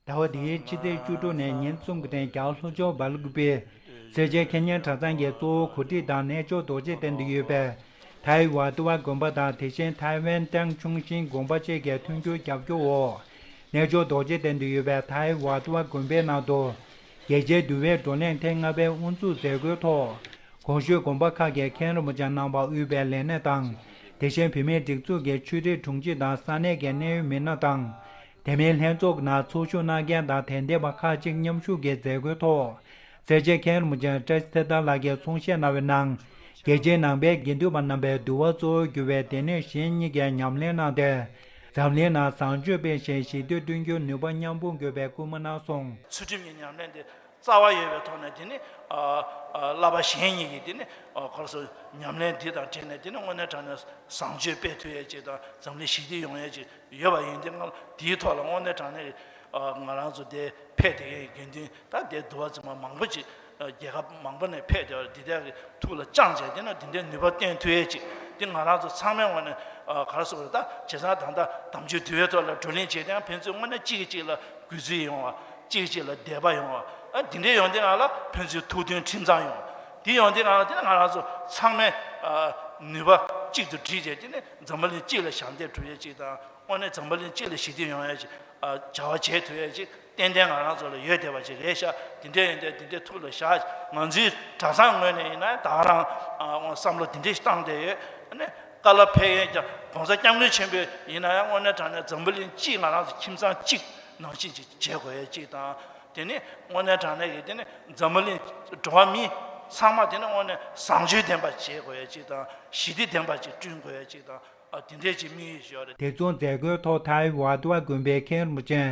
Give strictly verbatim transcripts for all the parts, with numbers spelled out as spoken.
ཟླ་བ་འདིའི་ཕྱི་ཚེས་བཅུ་དྲུག་ནས་ཉིན་གསུམ་གྱི་རིང་རྒྱ་གར་ལྷོ་ཕྱོགས་སྦེལ་ཀོབ་པའི་སེར་བྱེས་ཁེ་ཉན་གྲྭ་ཚང་གི་གཙོ་བོ་གོ་སྒྲིག་དང་གནས་མཆོག་རྡོ་རྗེ་གདན་དུ་ཡོད་པའི་ཐའི་ཝ་ཏི་ཝ་དགོན་པ་དང་དེ་བཞིན་ཐའེ་ཝན་ཀྲང་ཆུང་ཤིན་དགོན་པ་བཅས་ཀྱི་མཐུན་འགྱུར་རྒྱབ་སྐྱོར་འོག་གནས་མཆོག་རྡོ་རྗེ་གདན་དུ་ཡོད་པའི་ཐའི་ཝ་ཏི་ཝ་དགོན་པའི་ནང་དུ་རྒྱལ་སྤྱིའི་འདུལ་བའི་བགྲོ་གླེང་ཐེངས་ལྔ་པའི་དབུ་འཛུགས་མཛད་སྒོའི་ཐོག་གོང་ཞུས་དགོན་པ་ཁག་གི་མཁན་རིན་པོ་ཆེ་རྣམ་པ་དབུས་པའི་ལས་སྣེ་དང་དེ་བཞིན་བོད་མིའི་སྒྲིག་འཛུགས་ཀྱི་ཆོས་རིག་དྲུང་ཆེ་དང་ས་གནས་ཀྱི་གནད་ཡོད་མི་སྣ་དང་། དེ་མིན་ལྷན་ཚོགས་ནང་ཚོགས་ཞུགས་གནང་མཁན་དང་དད་ལྡན་པ་ཁག་ཅིག་མཉམ་ཞུགས་ཀྱིས་མཛད་སྒོའི་ཐོག་སེར་བྱེས་མཁན་རིན་པོ་ཆེ་བཀྲ་ཤིས་ཚེ་དར་ལགས་ཀྱིས་གསུང་བཤད་གནང་བའི་ནང་། རྒྱལ་སྤྱིའི་ནང་པའི་དགེ་འདུན་པ་རྣམ་པས་འདུལ་བ་གཙོ་བོར་གྱུར་པའི་སྡེ་སྣོད་གཞན་གཉིས་ཀྱི་ཉམས་ལེན་གནང་སྟེ། འཛམ་གླིང་ནང་བཟང་སྤྱོད་སྤེལ་ཞིང་ཞི་བདེ་བསྐྲུན་རྒྱུར་ནུས་པ་མཉམ་སྤུངས་དགོས་པའི་སྐུལ་མ་གནང་སོང་། ཚུལ་ཁྲིམས་ཀྱི་ཉམས་ལེན་དེ་རྩ་བ་ཡོད་པའི་ཐོག་ནས་དེ་ནི་ཨ་ཨ་བསླབ་པ་གཞན་གཉིས་ཀྱི་དེ་ནི་ཨ་ག་རེ་ཟེར་ཉམས་ལེན་འདི་དང་འབྲེལ་ནས་དེ་ནི་དངོས་གནས་དྲང་གནས་བཟང་སྤྱོད་སྤེལ་ཐུབ་ཡས་ཅིག་དང་འཛམ་གླིང་ཞི་བདེ་ཡོང་ཡས་ཅིག་ཡོད་པ་ཡིན་དུས་ང་དེའི་ཐོག་ལ་དངོས་གནས་དྲང་གནས་ཨ་ང་རང་ཚོ་དེ་ཕེབས་བསྡད་མཁན་དགེ་འདུན་ད་དེ་འདུལ་བ་འཛིན་པ་མང་པོ་ཅིག་རྒྱལ་ཁབ་མང་པོ་ནས་ཕེབས་བསྡད་པ་འདི་དག་གི་ཐུགས་ལ་བཅངས་བྱས་དེ་ནི་འདི་འདྲའི་ནུས་པ་བསྟན་ཐུབ་ཡས་ཅིག་དེ་ང་རང་ཚོ་ཚང་མའི་ངོས་ནས་ཨ་ག་རེ་ཟེར་དགོས་རེད། ད་བྱས་ཙང་ད་ལྟ་དམ་ཆོས་འདུལ་བའི་ཐོག་ལ་བགྲོ་གླེང་བྱེད་དུས་ཡང་ཕན་ཚུན་དངོས་གནས་གཅིག་གིས་གཅིག་ལ་གུས་བརྩི་ཡོང་བ། གཅིག་གཅིག་ལ་དད་པ་ཡོང་བ། ཨ་འདི་འདྲའི་ཡོང་དུས་ང་ལ་ཕན་ཚུན་ཐུགས་མཐུན་ཁྲིམས་གཙང་ཡོང་། འདི་ཡོང་དུས་ང་ལ་དེ་ནི་ང་རང་ཚོ་ཚང་མས་ཨ་ནུས་པ་གཅིག་ཏུ་བསྒྲིལ་བྱས་དེ་ནི་འཛམ་བུ་གླིང་སྤྱི་ལ་ཞབས་འདེགས་སྒྲུབ་ཡས་ཅིག་དང་དངོས་གནས་འཛམ་བུ་གླིང་སྤྱི་ལ་ཞི་བདེ་ཡོང་ཡས་ཅིག་ཨ་བྱ་བ་བྱེད་ཐུབ་ཡས་ཅིག་ཏན་ཏན་ང་རང་ཚོ་ལ་ཡོད་བསྡད་པ་ཅིག་རེད་ཤག་དེ་འདྲའི་ཡོང་དུས་དེ་འདྲའི་ཐུགས་ལ་བཞག་ང་ཚོའི་གྲྭ་ཚང་ངོས་ནས་ཡིན་ན་ད་ག་རང་ཨ་བསམ་བློ་དེ་འདྲའི་བཏང་བསྡད་ཡོད། ཨ་ནི་བཀའ་སློབ་ཕེབས་མཁན་ཀྱང་གོང་ས་སྐྱབས་མགོན་ཆེན་པོ་ཡིན་ན་ཡང་དངོས་གནས་དྲང་གནས་འཛམ་བུ་གླིང་སྤྱི་ང་རང་ཚོ་ཁྱིམ་ཚང་གཅིག་ནང་བཞིན་ཅིག་བྱེད་དགོས་ཡས་ཅིག་དང་། དེ་ནི་དངོས་གནས་དྲང་གནས་ཀྱི་དེ་ནི་འཛམ་བུ་གླིང་འགྲོ་བ་མི་ཚང་མ་དེ་ནི་དངོས་གནས་བཟང་སྤྱོད་ལྡན་པ་བྱེད་དགོས་ཡས་ཅིག་དང་ཞི་བདེ་ལྡན་པ་ཅིག་བསྐྲུན་དགོས་ཡས་ཅིག་དང་། ཨ་དེ་འདྲས་ཅིག་དམིགས་ཡུལ་ཞིག་ཡོད་རེད། དེ་མཚུངས་མཛད་སྒོའི་ཐོག་ཐའི་ཝ་ཏི་ཝ་དགོན་པའི་མཁན་རིན་པོ་ཆེ་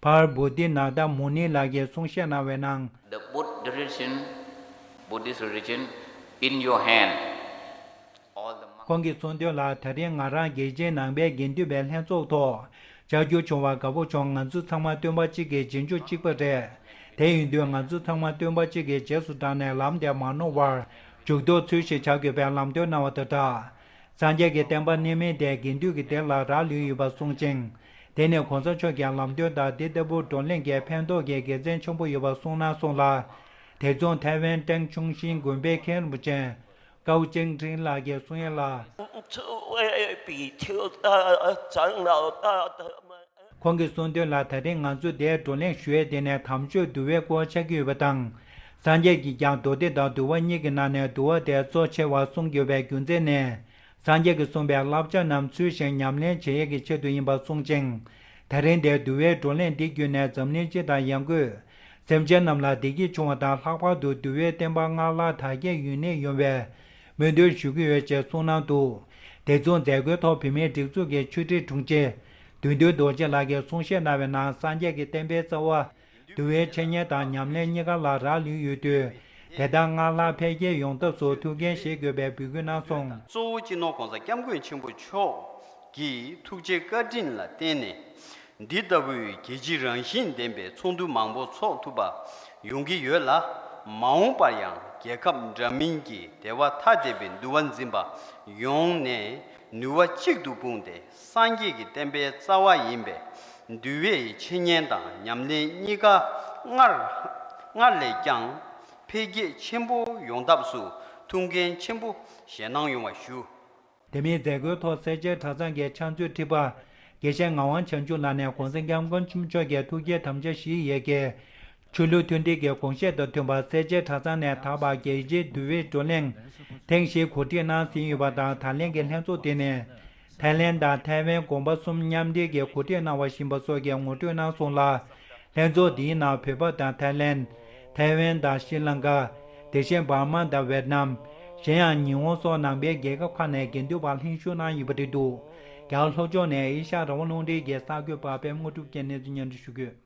ཕར་བོ་དྷི་ནཱ་ཐ་མུ་ནི་ལགས་ཀྱིས་གསུང་བཤད་གནང་བའི་ནང་། The Buddha religion, Buddhist religion in your hand. All the monks. ཁོང་གིས་གསུངས་དོན་ལ། ད་རིང་ང་རང་རྒྱལ་སྤྱིའི་ནང་པའི་དགེ་འདུན་པའི་ལྷན་ཚོགས་ཐོག་བཅར་རྒྱུ་བྱུང་བ་དགའ་པོ་བྱུང་། ང་ཚོ་ཚང་མ་སྟོན་པ་གཅིག་གི་རྗེས་འཇུག་གཅིག་པ་རེད། དེ་ཡིན་དུས་ང་ཚོ་ཚང་མ་སྟོན་པ་གཅིག་གི་རྗེས་སུ་འབྲངས་ནས་ལམ་དེ་མ་ནོར་བར་འཇུག་ལྡོག་ཚུལ་བཞིན་བྱ་དགོས་པའི་ལམ་སྟོན་གནང་བ་དང་སྦྲགས། སངས་རྒྱས་ཀྱི་བསྟན་པ་གནས་མིན་དེ་དགེ་འདུན་གྱི་སྡེ་ལ་རག་ལུས་ཡོད་པ་གསུངས་ཤིང་། དེ་ནི་གོང་ས་མཆོག་གི་ལམ་སྟོན་དང་འདི་ལྟ་བུ་བགྲོ་གླེང་གི་ཕན་ཐོགས་ཀྱི་དགེ་མཚན་ཆེན་པོ་ཡོད་པ་གསུངས་གནང་སོང་ལ། དེ་མཚུངས་ཐའེ་ཝན་ཀྲེང་ཆུང་ཤིན་དགོན་པའི་མཁན་རིན་པོ་ཆེ་ཀའོ་ཅིང་ཀྲིན་ལགས་ཀྱིས་གསུང་ཡ་ལ། ཁོང་གིས་གསུངས་དོན་ལ། ད་རིང་ང་ཚོ་འདིར་བགྲོ་གླེང་ཞུ་ཡས་དེ་ནི་དམ་ཆོས་འདུལ་བའི་སྐོར་ཆགས་ཀྱི་ཡོད་པ་དང་། སངས་རྒྱས་ཀྱིས་ཀྱང་མདོ་སྡེ་དང་འདུལ་བ་གཉིས་ཀྱི་ནང་ནས་འདུལ་བ་དེ་གཙོ་ཆེ་བར་གསུངས་ཡོད་པའི་རྒྱུ་མཚན་ནི། སངས་རྒྱས་ཀྱིས་གསུངས་པའི་བསླབ་བྱ་རྣམས་ཚུལ་བཞིན་ཉམས་ལེན་བྱེད་ཡས་ཀྱི་ཆེད་དུ་ཡིན་པ་གསུངས་ཤིང་། ད་རིང་འདིར་འདུལ་བའི་བགྲོ་གླེང་འདི་བརྒྱུད་ནས་འཛམ་གླིང་སྤྱི་དང་ཡང་སྒོས། སེམས་ཅན་རྣམས་ལ་བདེ་སྐྱིད་འབྱུང་བ་དང་། ལྷག་པར་དུ་འདུལ་བའི་བསྟན་པ་སྔར་ལྷག་དར་རྒྱས་ཡུན་གནས་ཡོང་བའི་སྨོན་འདུན་ཞུ་གི་ཡོད་ཅེས་གསུངས་གནང་འདུག་དེ་མཚུངས་མཛད་སྒོའི་ཐོག་བོད་མིའི་སྒྲིག་འཛུགས་ཀྱི་ཆོས་ཁྲིད་དྲུང་ཆེ་བདུད་འདུལ་རྡོ་རྗེ་ལགས་ཀྱིས་གསུང་བཤད་གནང་བའི་ནང་། སངས་རྒྱས་ཀྱི་བསྟན་པའི་རྩ་བ། འདུལ་བའི་འཆད་ཉན་དང་ཉམས་ལེན་གཉིས་ཀ་ལ་རག་ལུས་ཡོད་དུས། དེ་དག་སྔར་ལྷག་འཕེལ་རྒྱས་ཡོང་ཐབས་སུ་ཐུགས་འགན་བཞེས་དགོས་པའི་འབོད་སྐུལ་གནང་སོང་། གཙོ་བོ་སྤྱི་ནོར་༸གོང་ས་༸སྐྱབས་མགོན་ཆེན་པོ་མཆོག་གི་ཐུགས་རྗེ་བཀའ་དྲིན་ལ་བརྟེན་ནས། འདི་ལྟ་བུའི་རྒྱལ་སྤྱི་རང་བཞིན་ལྡན་པའི་ཚོགས་འདུ་མང་པོ་འཚོགས་ཐུབ་པ་ཡོང་གི་ཡོད་ལ། མ་འོངས་པར་ཡང་རྒྱལ་ཁབ་འདྲ་མིན་གྱི་དེ་བ་ཐ་དད་པའི་འདུལ་བ་འཛིན་པ་ཡོངས་ནས་ནུས་པ་གཅིག་ཏུ་སྤུངས་ཏེ། སངས་རྒྱས་ཀྱི་བསྟན་པའི་རྩ་བ་ཡིན་པའི་འདུལ་བའི་འཆད་ཉན་དང་ཉམས་ལེན་གཉིས་ཀ་སྔར་སྔར་ལས་ཀྱང་འཕེལ་རྒྱས་ཆེན་པོ་ཡོང་ཐབས་སུ་ཐུགས་འགན་ཆེན་པོ་བཞེས་གནང་ཡོང་བ་ཞུ། དེ་མིན་མཛད་སྒོའི་ཐོག་སེར་བྱེས་གྲྭ་ཚང་གི་ཕྱག་མཛོད་ཁྲི་པ་དགེ་བཤེས་ངག་དབང་བྱང་ཆུབ་ལགས་ནས་༸གོང་ས་༸སྐྱབས་མགོན་ཆེན་པོ་མཆོག་གི་ཐུགས་བསྐྱེད་དམ་བཅའ་བཞིའི་ཡ་གི་ཆོས་ལུགས་མཐུན་སྒྲིལ་གྱི་དགོངས་བཞེད་དང་མཐུན་པར། སེར་བྱེས་གྲྭ་ཚང་ནས་ད་བར་རྒྱལ་སྤྱིའི་འདུལ་བའི་བགྲོ་གླེང་ཐེངས་བཞི་གོ་སྒྲིག་གནང་ཟིན་ཡོད་པ་དང་། ད་ལན་གྱི་ལྷན་ཚོགས་དེ་ནི་ཐའི་ལེན་དང་ཐའེ་ཝན་དགོན་པ་གསུམ་མཉམ་འབྲེལ་གྱིས་གོ་སྒྲིག་གནང་བ་ཡིན་པ་སོགས་ཀྱི་ངོ་སྤྲོད་གནང་སོང་ལ། ལྷན་ཚོགས་འདིའི་ནང་བོད་པ་དང་ཐའི་ལེན། ཐའེ་ཝན་དང་ཤྲི་ལང་ཀ། དེ་བཞིན་འབར་མ་དང་ཝེད་ནམ། གཞན་ཡང་ཉི་ཧོང་སོགས་ནང་པའི་རྒྱལ་ཁབ་ཁག་ནས་དགེ་འདུན་པ་ལྷན་ཞུགས་གནང་ཡོད་པ་རེད་འདུག་རྒྱ་གར་ལྷོ་ཕྱོགས་ནས་ཨེ་ཤ་ཡ་རང་དབང་རླུང་འཕྲིན་གྱི་གསར་འགོད་པ་པད་མ་དངོས་གྲུབ་ཀྱིས་གནས་ཚུལ་སྙན་སྒྲོན་ཞུ་གི་ཡོད།